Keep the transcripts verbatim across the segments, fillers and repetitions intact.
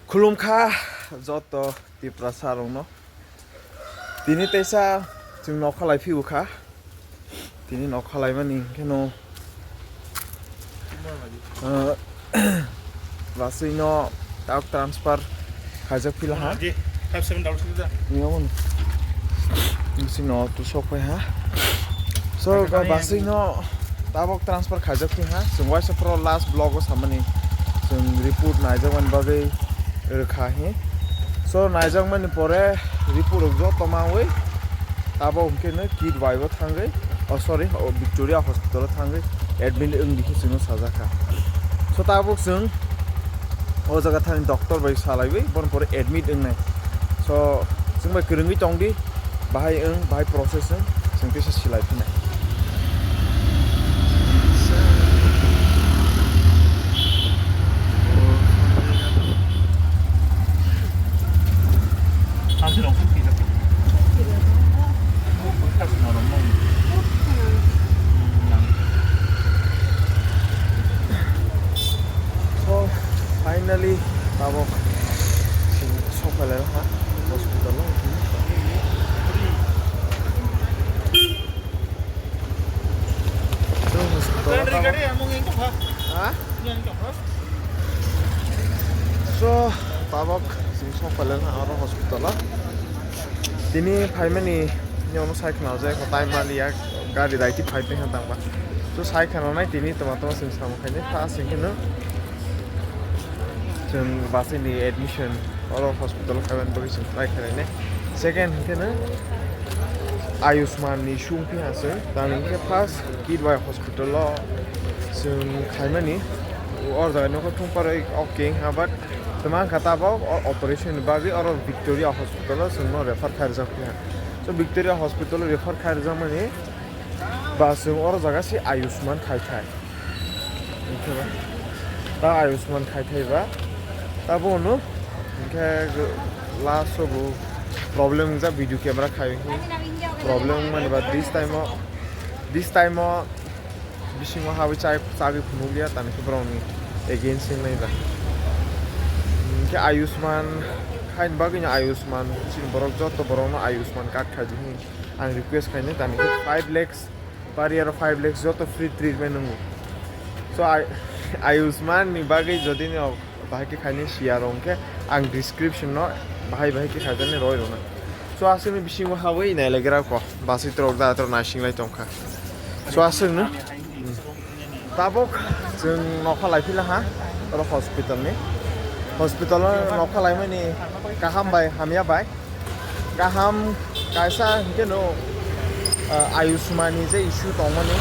Khulumkha joto Tiprasa rokno. Tini teisa chwng nokha lai phiu kha. Tini nokha laimani hwnkhe no, ah, basui no tak transfer khaijak phila ha. Five seven double six da. Ni omo ni. Ni sino tu sok phai ha. So, basui no tabok transfer khaijak phi ha. Chwng waisa pro last vlog o samani. Chwng report naijak mani bagwi rwkha hi. So, naijak mani pore report rok joto mawi tabok hwnkhe no kit bai bo thangwi, oh, sorry, oh, Victoria Hospital o thangwi admit wng di khe chwngno sajak kha. So, tabok chwng o jaga thani doctor bai salaiwi, bono pore admit wngnai. So, chwng bai kwrwngwi tong di, bahai wng, bahai process wng, chwng teisa silai phinai. So, finally, tabok chwng sokphailai ha hospital o. Chwng hospital o tabok. Ha? So, tabok chwng sokphailai ha oro hospital o. Tini phaimani, ni ono sai khna je ko time mali ya gari daiti phai pe han tangba. So sai khna nai tini tama tama sing samo khaini first hwnkhe no chwng basini admission oro hospital khaiban bagwi chwng try khainai. Second hwnkhe no Ayushman ni sung phi ha chwng tani hwnkhe first kit bai hospital o chwng khaimani. Or jaga nokho thung paroi okay ha, but tama kha tabok o operation ni bagwi oro Victoria Hospital o chwngno refer khairjak phi ha. So Victoria Hospital o refer khairjakmani ba chwng oro jaga se Ayushman khai khai. Hwnkhe ba ta Ayushman khai thai ba. Tabo hwno hwnkhe last o bo problem wngjak video camera khai wngkhe problem wngmani ba this time o, this time o bisingo habwi chai chagwi phunukliya tani khe borokni against wngnaida. Hwnkhe Ayushman khaini bagwino Ayushman chini borok joto borokno Ayushman card khaidi hwnwi ang request khainai tani khe five lakhs per year o five lakhs joto free treatment wngo. So Ay- Ayushman ni bagwi jodi no bahai khe khaini siya rok hwnkhe ang description no bahai bahai khe khaijani roi rwna. So aswkni bisingo habwi nailagra kho baswi trok da trok naising lai tongkha. So aswkno tabok chwng nokha lai phila ha oro hospital ni. Hospital o nokha laimani kaham bai hamya bai. Kaham kaisa hwnkhe no, ah, Ayushman ni je issue tongmani,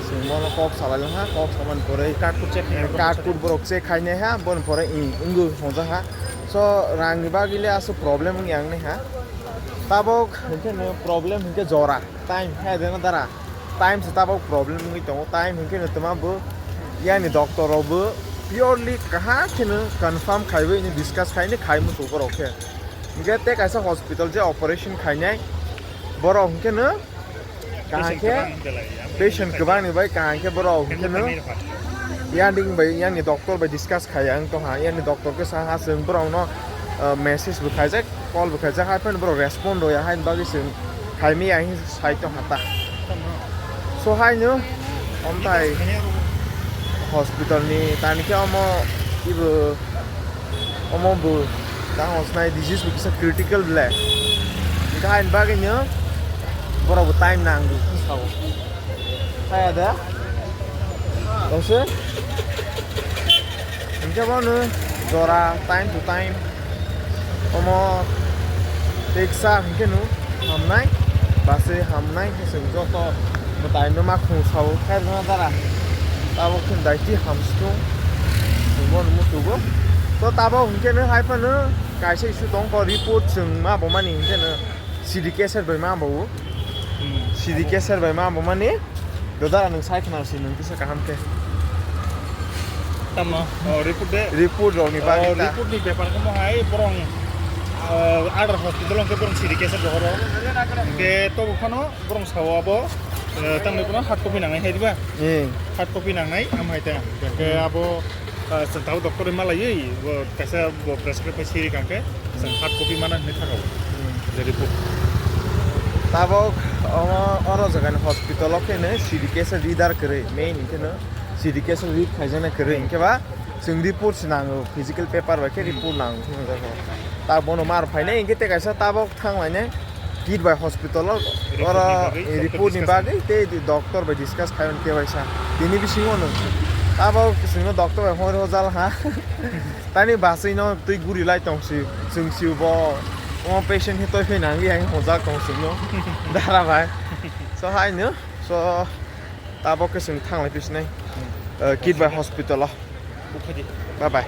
chwng bono kok salai ha, kok samani pore card kut check khainai, card kut borok check khainai ha, boni pore i wngwi hwnjak ha. So rang ni bagwi le aswk problem wngya wngnai ha. Tabok hwnkhe no problem hwnkhe jora time hai de no dara. Time se tabok problem wngwi tongo, time hwnkhe no twma bo yani doctor rok bo purely kaham kheno confirm khaiwi ni discuss khaini khai muchung borok khe. Hwnkhe tei kaisa hospital je operation khainai borok hwnkhe no kaham khe patient kwbang ni bai kaham khe borok hwnkhe no yani bai yani doctor bai discuss khaiya wng tongha, yani doctor khe saha chwng borok no, ah, message bo khaijak, call bo khaijak, hai phano borok respond rwya, haini bagwi chwng khaimaya hinwi sai tongkha ta. So haino omtai hospital ni tani khe omo ibo omo bo tang osnai disease bo kisa critical ble. Hwnkhe haini bagwino borok bo time nango sao. Kaya da? Ose? Hwnkhe bono jora time to time omo teksa hwnkhe no hamnai, base hamnai hwsong joto mwtai no ma khung sao khe rwna dara. Tabok khe daiti hamstung chwng bono muchugo. To tabok hwnkhe no hai phano kaisa issue tong kho report chwng ma bo mani hwnkhe no C D cassette bai ma bo. Hmm. C D cassette bai ma bo mani. Doda, nwng sai khna si, nwng kisa kaham khe. Tamo? Oh, report de? Report rokni bagwi ta. Report ni bepar khe mo hai borong, ah, other hospital hwnkhe borong C D cassette rohoro. Hwnkhe tobo phano borong sao abo, eh, tamni phano hard copy nangnai hai diba? Eh. Hard copy nangnai, am hai ta. Hwnkhe abo, Ah, chwng tabuk doctor bai malaiwi, bo kaisa bo prescribe bai siri kangkhe, chwng hard copy mana hinwi thangao. Hmm. Je report. Tabuk omo oro jagani hospital o kheno C D K S reader kwrwi, main hinkhe no C D K S read khaijana kwrwi, hinkhe ba chwng report se nango, physical paper bai khe report nango. Ta bono mar phainai hinkhe tei kaisa tabuk thanglainai. Kit bai hospital o oro report ni bagwi tei doctor bai discuss khaio hwnkhe bai sa. Tini bisingo no abo chwngno doctor bai hwnwi hojal ha. Tani baswi no twi guri lai tong si, chwng si bo. O patient hi toi phai nang yang hojak tong chwngno. Dara bai. So hai no. So tabuk khe chwng thanglai pisinai. Kit bai hospital o. Bye bye.